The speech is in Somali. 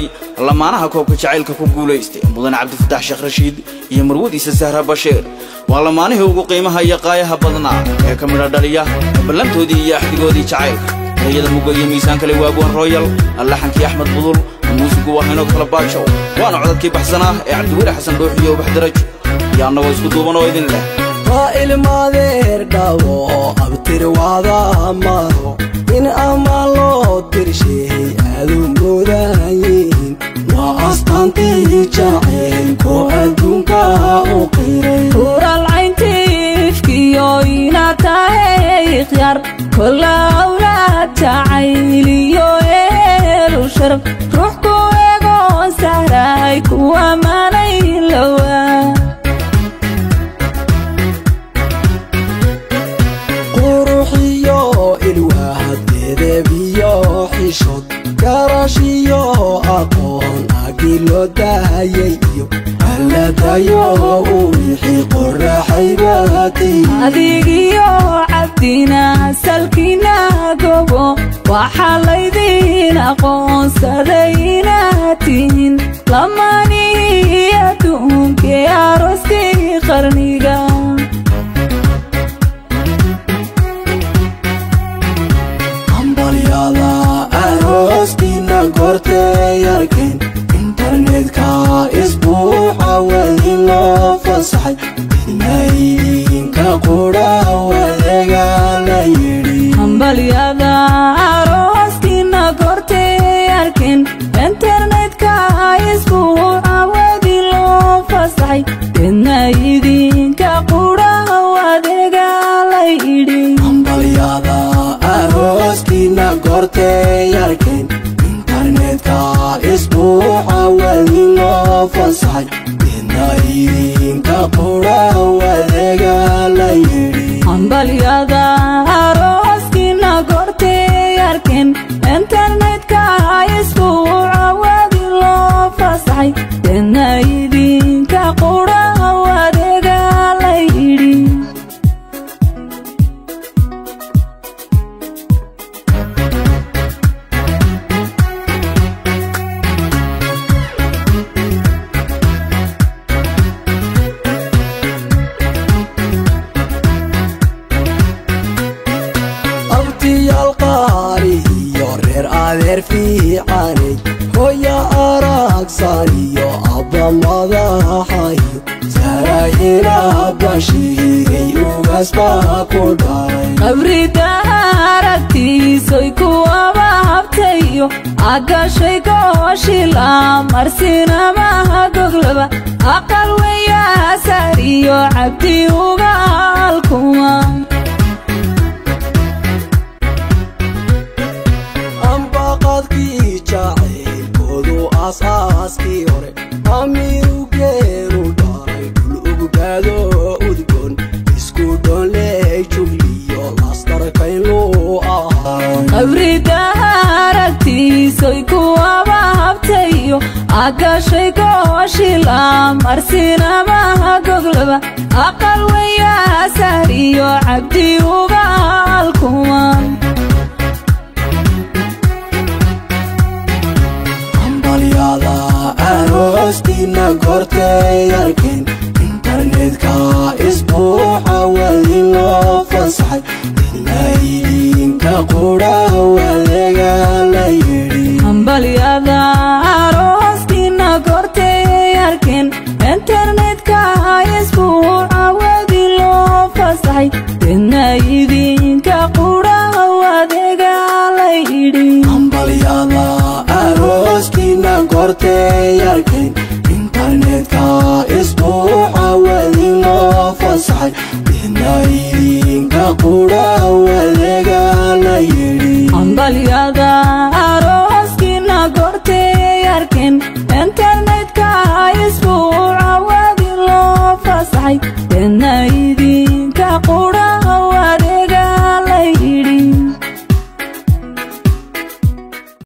talagalay lamaanaha koobka jacaylka ku guulaystay mudane Cabdifataax Sheekh Rashiid iyo marwadiisa Sahra Bashiir. Waa lamaanihii ugu qiimaha iyo qaayaha badnaa ee ka midha dhaliya ballantoodii iyo axdigoodii jacaylka. Erayada mugga iyo miisaanka le waaguwan Royal, allaxankii Axmed Budul, muusigu waa Hinoog Kala Baajow, waana codadkii baxsanaa ee Cabdiweli Xasan Dhuux iyo Ubax Darajo iyo annagoo isku duuban oo idin leh. Waa ilmaadeer dhawo abtir wada maro in ama loo tirsheey aadu moodayiin, waa astaantii jacaylko adduunka u qiray. Ural cayntiifkiyo inaad tahay ikhyaar kolla awlaad jacayliyo eelu sharaf, ruux ku eegoon sahraay kuwa manay lowa. Quruxiyo ilwaad, edebiyo xishood, garashiyo aqoon agii loo daayay iyo alladayo u wixii qoraxaybati. Adigiyo cabdina salkiina gobo waxaa laydin aqoonsaday inaad tihiin lamanii adduunkee arooskii qarniga. Hambalyada arooskiina goortay arkeen internetka isbuuca wadi loo fasaxay, idna idinka qudha wadeega la yidhi. Hambalyada arooskiina goortay arkeen internetka isbuuca wadi loo fasaxay, deedna idinka qudha adeega la yidhi. Hambalyada arooskiina goortay arkeen internetka isbuuca wadi loo fasaxay, idna idinka qudha wadeega la yidhi. Hambalyada arooskiina goortay arkeen internetka isbuuca wadi loo fasaxay, deedna idinka qudha adeega la yidhi. Abtiyaal qaali iyo reer adeer fiicanay, hooya aragsan iyo abba madaxayo sarayina bashiiray ugasbaa ku dhalay. Qabrida aragtiisoy kuwaba habtayo agashay gooshila marsinamaha goglaba aqal weyaasar iyo cabdi ugaalkuma. Ambaqadkii jacaylkoodu aasaaskii hore amiiru geeru dhalay dhul ugbaado udgoon isku dhoonley jugliyo lastarkaynluu ahaa. Qabrida aragtiisoy kuwaba habtayo agashay gooshila marsinamaha goglaba aqal weyaasar iyo cabdi ugaalkuma. Hambalyada arooskiina goortay arkeen internetka isbuuca wadi loo fasaxay, idna idinka qudha wadeega la yidhi. Hambalyada arooskiina goortay arkeen internetka isbuuca wadi loo fasaxay, deedna idinka qudha adeega la yidhi. Hambalyada arooskiina goortay arkeen internetka isbuuca wadi loo fasaxay, idna idinka qudha wadeega la yidhi. Hambalyada arooskiina goortay arkeen internetka isbuuca wadi loo fasaxay,